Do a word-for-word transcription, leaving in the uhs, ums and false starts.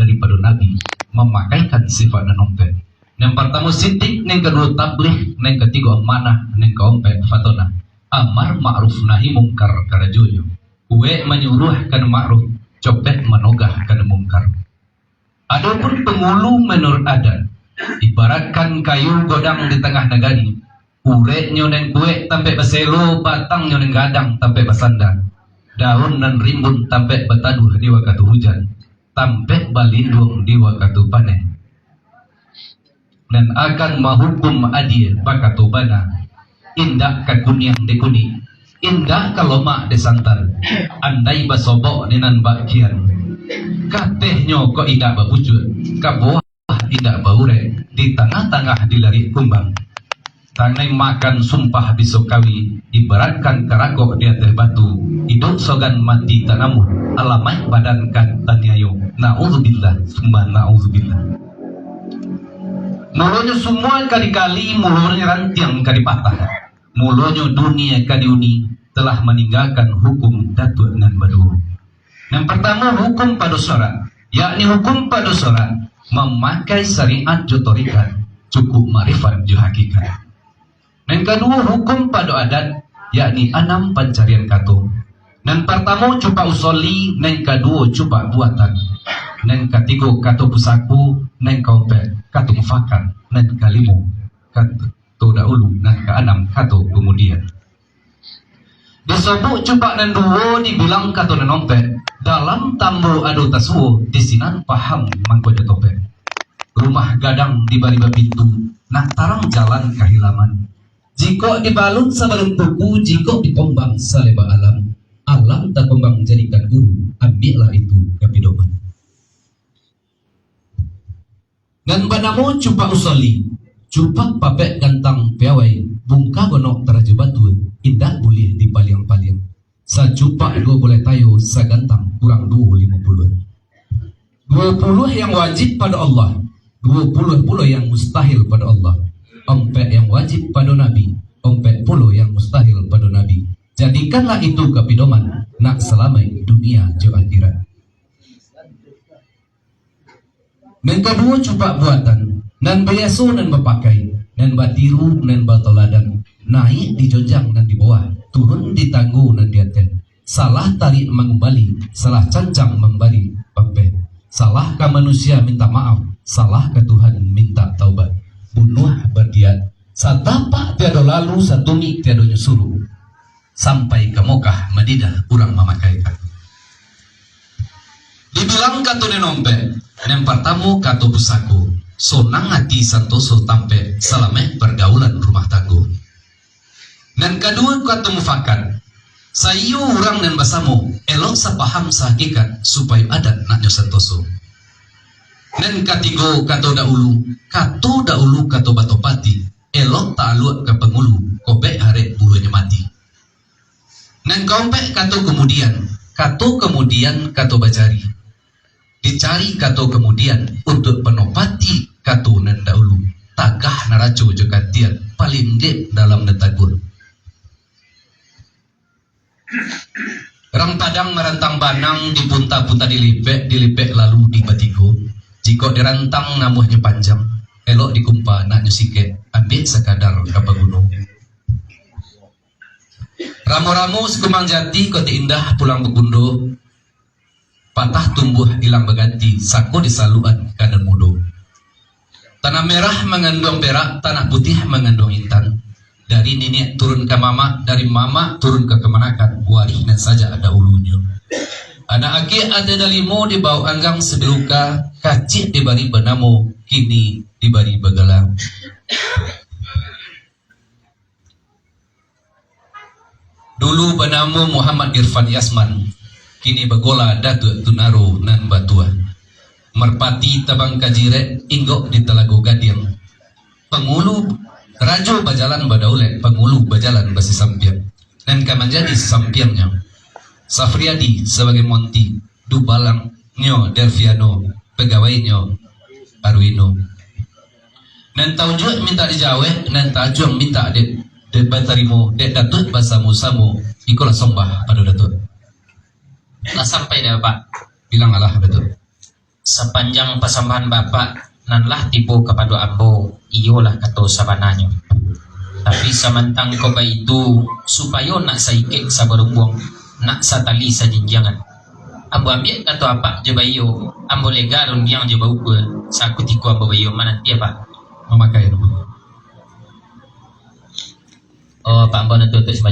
daripado Nabi mamakaikan sifat nan ompek. Nan partamo sidik, nan kaduo tabligh, nan katigo amanah, nan kaompek fatonah. Amar ma'ruf nahi mungkar karajonyo. Kuek manyuruah ka nan ma'ruf, copek manogah ka nan mungkar. Adopun pangulu manuruik adat, ibaratkan kayu godang di tangah nagari, ureknyo nan kuek tampek baselo, batangnyo nan gadang tampek basanda, daun nan rimbun tampek bataduah di wakatu hujan, tampek balinduang di wakatu paneh. Nan akan mahukum adie bakato bana, indak ka kuniang dek kunik, indak ka lomak dek santan, andai basobok di nan bak kian. Katehnyo kok indak bapucuak, ka bawah indak baurek, di tangah-tangah dilariak kumbang. Tanai makan sumpah biso kawi, ibaratkan karakok di ateh batu, iduik sogan mati tanamuh, alamaik badan ka taniayo. Na'udzubillah, summa na'udzubillah. Mulonyo sumua ka dikali, mulonyo rantiang ka dipatah, mulonyo dunia ka diuni, telah maninggakan hukum datuak nan baduo. Nan partamo, hukum pado syarak, yakni hukum pado syarak mamakai syariat jo tarikat, cukuik makrifat jo hakikat. Nan kaduo, hukum pado adat, yakni anam pancarian kato. Nan partamo, cupak usolli, nan kaduo, cupak buatan, nan katigo, kato pusako, nan kaompek, kato mufakat, nan kalimo, kato dahulu, nan kaanam, kato kamudian. Disobok cupak nan duo, dibilang kato nan ompek, dalam tambo ado tasuo, di sinan paham mangkonyo topek. Rumah gadang dibari bapintu, nak tarang jalan ka hilaman. Jikok dibalut sabalun kuku, jikok dikombang saleba alam, alam takombang jadikan guru, ambiaklah itu ka pidoman. Nan banamo cupak usolli, cupak papek gantang piawai, bungka gonok tarajo batua, indak buliah dipaliang-paliang. Sacupak duo bulai tayo, sagantang kurang duo limo puluah. Duo puluah yang wajib pado Allah, duo puluah pulo yang mustahil pado Allah. Ompek yang wajib pado Nabi, ompek pulo yang mustahil pado Nabi. Jadikanlah itu ka pidoman, nak salamaik dunia jo akhirat. Nan kaduo, cupak buatan, nan biaso nan bapakai, nan batiru, nan batoladan, naiak di jonjang nan di bawah, turun di tanggo nan di ateh. Salah tarik mangumbali, salah cancang mambari pampeh. Salah ka manusia mintak maaf, salah ka Tuhan mintak taubat. Bunuah badiat, satapak tiado lalu, satumik tiadonyo suruh. Sampai ka Mokah, Madinah, urang mamakaikan. Dibilang kato nan ompek, nan partamo kato pusako, sonang ati santoso tampek, salamaik pargaulan rumah tanggo. Nan kaduo kato mufakat, saiyo urang nan basamo, elok sapaham sahakikat, supayo adat naknyo santoso. Nan katigo kato dahulu, kato dahulu kato batopati, elok taaluak ka pangulu, kobek arek buhonyo mati. Nan kaompek kato kamudian, kato kamudian kato bacari. Dicari kato kamudian untuak panopati kato nan dahulu, tagah naraco jo katian, palinggek dalam nan taguah. Rang Padang marantang banang, dipunta-punta dilipek, dilipek lalu dibatigo. Jikok dirantang namuahnyo panjang, elok dikumpa naknyo sikek, ambiak sakadar ka paguno. Ramo-ramo sikumbang jati, kote indah pulang bakundo, patah tumbuah ilang baganti, sako disaluan ka nan mudo. Tanah merah manganduang perak, tanah putiah manganduang intan. Dari niniak turun ka mamak, dari mamak turun ka kamanakan, warih nan sajak dahulunyo. Anak akiak ado dalimo, dibawok anggang sabiluka, kaciak dibari banamo, kini dibari bagala. Dulu banamo Muhammad Irfan Yasman, kini bagola Datuak Tunaro nan batuah. Marpati tabang ka jirek, inggok di talago gadiang. Pangulu rajo bajalan badaulek, pangulu bajalan basisampiang. Nan ka manjadi sisampiangnyo, Safriadi sabagai Monti, dubalangnyo Delviano, pagawainyo Arwino. Nan taujuak mintak dijawek, nan taajuang mintak dek, dek batarimo, dek Datuak basamo-samo, ikolah sombah pado Datuak. Lah sampai dek Bapak? Bilang alah, Datuak. Sapanjang pasambahan Bapak nan lah tibo kapado ambo, iyolah kato sabananyo. Tapi samantang kok baitu, supayo nak saikek sabarumbuang, nak satali sajinjiangan. Ambo ambiak kato Apak jo baiyo, ambo lega rundiang jo baukua, sakutiko ambo baiyo mananti Apak. Mamakai. Oh, Apak ambo nan tuo-tuo